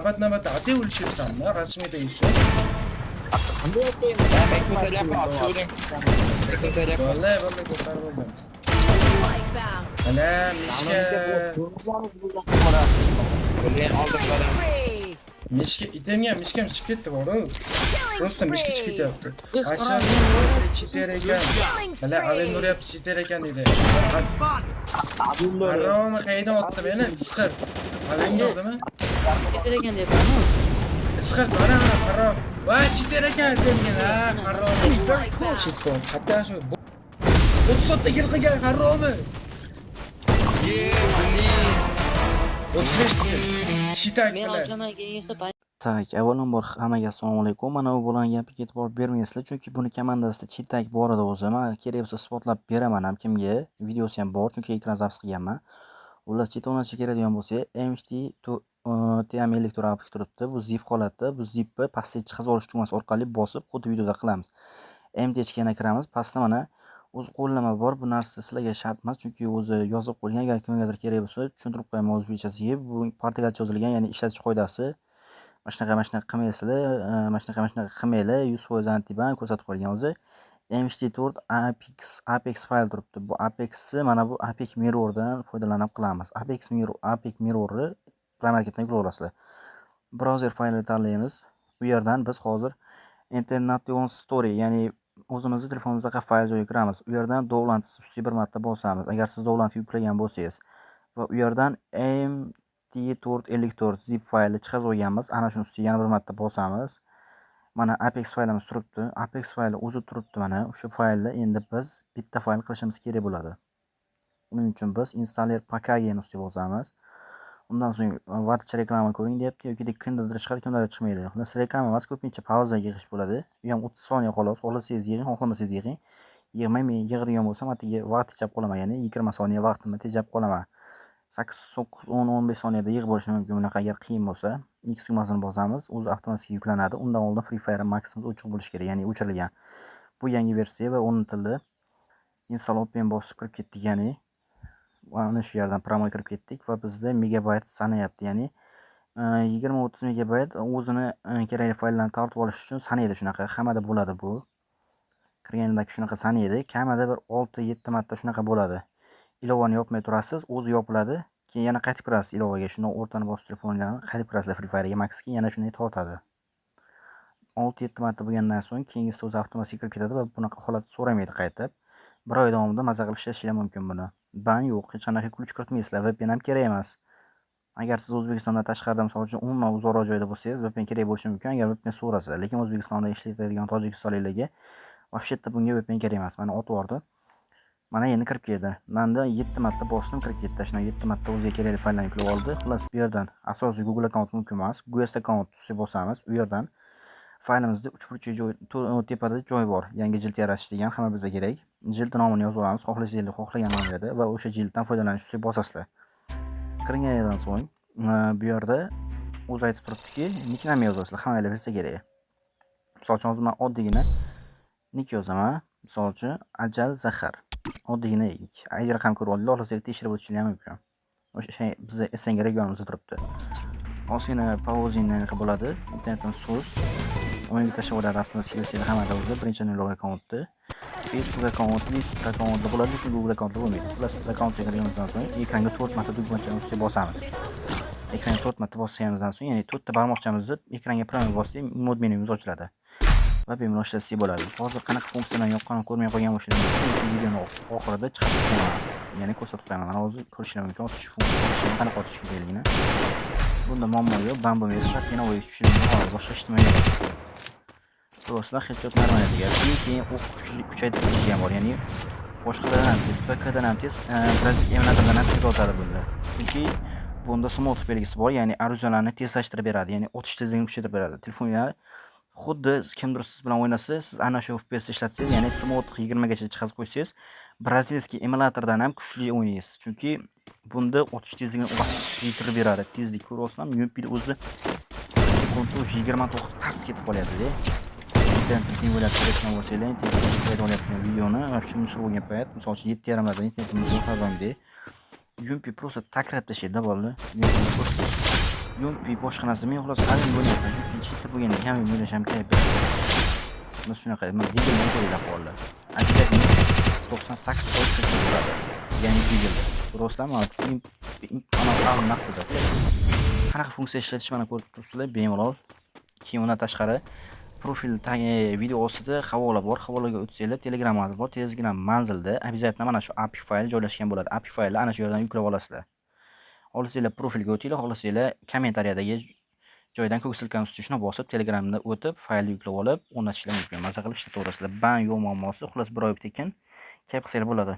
Navbat-navbatda ate o'lishyapsanmi? Qarshimga tegishsa. Qanday aytaymi? Bekmitalyapman, Bekmitalyapman. Vallahi vallahi ko'tarib oldim. Wipeout. Ana, Mishka. Блин, oldim balam. Spree. Mishka itemga Mishkam chiqib ketdi boru. Killing Просто Mishka chiqib spree. ketyapti. Biz Ashar cheater ekan. Killing Mana Avem spree. uryapti, cheater ekan dedi. Haromi qayerdan otdi meni? Isqir. Avemga urdimi? Cheater ekan deyapman. Isqir, mana mana harom. Voy, cheater ekan itemga, ha, haromi. Wipeout. Shit, hatto shu 30 ta kill qilgan haromi. Ye, блин. 35 ta kill. Shitak Men bilan. olsam keyingisi Так, avvalambor hammaga assalomu alaykum. Mana bu bo'lgan gapga e'tibor bermaysizlar, chunki buni komandasida cheatak bor edi o'zi. Man kerak bo'lsa isbotlab beraman ham kimga. Videosi ham bor, chunki ekran запись qilganman. Xullas, cheat o'rnatishga keladigan bo'lsak, MHT TM54 APK turibdi. Bu zip holatda. Bu zipni pastga chiqazib olish tugmasi orqali bosib, xuddi videoda qilamiz. MTHga yana kiramiz. Pastda mana o'zi qo'llanma bor. Bu narsa sizlarga shart emas, chunki o'zi yozib qo'yilgan. Agar kimgadir kerak bo'lsa, tushuntirib qo'yaman o'zbekchasiga. Bu portugalcha yozilgan, ya'ni ishlatish qoidasi. Mana shunaqa, mana shunaqa qilmaysizlar, mana shunaqa, mana shunaqa qilmanglar, 100% antiban ko'rsatib qo'yilgan o'zi. MHT4 APX fayl turibdi. Bu APXni mana bu APK Mirrordan foydalanib qilamiz. APX Mirror, APK Mirrorni Play Marketdan yuklab olasizlar. Browser faylini tanlaymiz. U yerdan biz hozir Internation Story, ya'ni o'zimizni telefonimizga fayl joyiga kiramiz. U yerdan Downloads ustiga bir marta bosamiz. Agar siz Download yuklagan bo'lsangiz va u yerdan MT454 zip fayli chiqazib olganmiz. Ana shuni ustiga yana bir marta bosamiz. Mana APX faylimiz turibdi. APX fayli o'zi turibdi mana. O'sha faylni endi biz bitta fayl qilishimiz kerak bo'ladi. Buning uchun biz installer package ustiga bosamiz. Undan so'ng vaqtincha reklama ko'ring deyapti yoki kimdadir chiqadi, kimdadir chiqmaydi. Xullas, reklama emas, ko'pincha pauzaga yig'ish bo'ladi. U ham 30 soniya xolos. Xohlasangiz yig'ing, xohlamasangiz yig'ing. Yig'may, men yig'adigan bo'lsam, atigi vaqt tejab qolaman, ya'ni 20 soniya vaqtimni tejab qolaman. 8, 9, 10, 15 soniyada yig'ib olishi mumkin bunaqa agar qiyin bo'lsa. X tugmasini bosamiz, o'zi avtomatik yuklanadi. Undan oldin Free Fire Max'imiz o'chiq bo'lishi kerak, ya'ni o'chirilgan. Bu yangi versiya va o'rnatildi. Install open bosib kirib ketdik, ya'ni ana shu yerdan прямой kirib ketdik va bizda megabayt sanayapti, ya'ni 20-30 megabayt o'zini kerakli fayllarni tortib olish uchun sanaydi shunaqa. Hammada bo'ladi bu. Kirgandagi shunaqa sanaydi. Kamida bir 6-7 marta shunaqa bo'ladi. Ilovani yopmay turasiz, o'zi yopiladi. Keyin yana qaytib kirasiz ilovaga. Shuni o'rtani bosib telefonlarni qaytib kirasizlar Free Fire'ga, Max'ga yana shunday tortadi. 6-7 marta bo'lgandan so'ng keyingisi o'zi avtomatik kirib ketadi va bunaqa holat so'ramaydi qaytib. Bir oy davomida maza qilib ishlatishinglar mumkin buni. Ban yo'q, hech qanaqa ключ kiritmaysizlar, VPN ham kerak emas. Agar siz O'zbekistondan tashqarida, misol uchun, umuman uzoqroq joyda bo'lsangiz, VPN kerak bo'lishi mumkin, agar VPN so'rasa. Lekin O'zbekistonda ishlatadigan tojikistonliklarga вообще-то bunga VPN kerak emas. Mana otib yubordi. Mana endi kirib keldi. Menda 7 marta bosdim, kirib ketdi. Shundan 7 marta o'ziga kerakli fayllarni yuklab oldi. Xullas, bu yerdan asosiy Google akkaunt mumkin emas. Guest akkaunt ustiga bosamiz. U yerdan faylimizda uchburchak joy, tepada joy bor. Yangi jild yaratish degan hamma bizga kerak. Jild nomini yozib olamiz. Xohlasangiz xohlagan nom beradi va o'sha jilddan foydalanish ustiga bosasizlar. Kirgandan so'ng bu yerda o'zi aytib turibdiki, nickname yozasizlar. Hammanglar bilsa kerak. Misol uchun, hozir men oddiygina nick yozaman. Misol uchun, Ajal Zahar. Oddiygina nick. ID raqam ko'rib oldinglar, xohlasangiz tekshirib o'tishingiz ham mumkin. O'sha bizni SNG regionimizda turibdi. Ozgina pauzini bo'ladi. Internetdan so'z o'yinga tashlab oladi avtomatik kelsanglar hammada o'zi birinchi nol akkauntni. Facebook akkaunti, Twitter akkauntida bo'ladi, lekin Google akkauntida bo'lmaydi. Xullas, biz akkauntga kirganimizdan so'ng ekranga 4 marta tugmachani ustiga bosamiz. Ekranga 4 marta bosganimizdan so'ng, ya'ni 4 ta barmoqchamizni ekranga прямо bossak, mod menyumiz ochiladi. Va bemalol ishlatsak bo'ladi. Hozir qanaqa funksiyalarni yoqqanini ko'rmay qolgan bo'lsangiz, videoni oxirida chiqarib qo'yaman. Ya'ni ko'rsatib qo'yaman. Mana hozir ko'rishingiz mumkin, shu funksiya qanaqa otish kerakligini. Bunda muammo yo'q, ban bo'lmaydi, faqatgina o'yinga tushishimiz xolos, boshqa hech nima yo'q. Ko'rasizlar, headshot normal degan. Keyin o'q kuchaytirilishi ham bor, ya'ni boshqalardan ham tez, PKdan ham tez, Brazil emulatordan ham tez otadi bunda. Chunki bunda smooth belgisi bor, ya'ni оружия larni tezlashtirib beradi, ya'ni otish tezligini kuchaytirib beradi. Telefonlar xuddi kimdir siz bilan o'ynasa, siz ana shu FPS ishlatsangiz, ya'ni smooth 20 gacha chiqarib qo'ysangiz, бразильский emulatordan ham kuchli o'ynaysiz. Chunki bunda otish tezligini kuchaytirib beradi. Tezlik ko'ryapsizlarmi? UMPni o'zi sekundda 29 tars ketib qolyapti-da. Internetni teng bo'lyapti deyotgan bo'lsanglar, internetni paydo bo'lyapti videoni, вообще musor bo'lgan payt, misol uchun 7:30larda internetimiz yo'q har doimgidek. UMP просто takrab tashlaydi bolalar. UMP просто UMP, boshqa narsa. Men xullas AWM o'ynayapman, chunki cheater bo'lganda AWM o'ynash ham kayf beradi. Biz shunaqa, mana Deagle'ni ko'ringlar ahvolni. Обязательно 98% ko'rsatib turadi. Ya'ni Deagle'da. Ko'ryapsizlarmi? Ana maqsadi. Qanaqa funksiya ishlatish, mana ko'rib turibsizlar bemalol. Keyin undan tashqari profil tagi video ostida havola bor. Havolaga o'tsanglar, Telegram manzil bor. Telegram manzilda обязательно mana shu APK fayl joylashgan bo'ladi. APK faylni ana shu yerdan yuklab olasizlar. Xohlasanglar, profilga o'tinglar, xohlasanglar, kommentariyadagi joydan ko'k ссылка ni ustiga shuni bosib, Telegramda o'tib, faylni yuklab olib, o'rnatishlar mumkin. Maza qilib ishlataverasizlar. Ban yo'q muammosi, xullas, bir oy tekin kayf qilsanglar bo'ladi.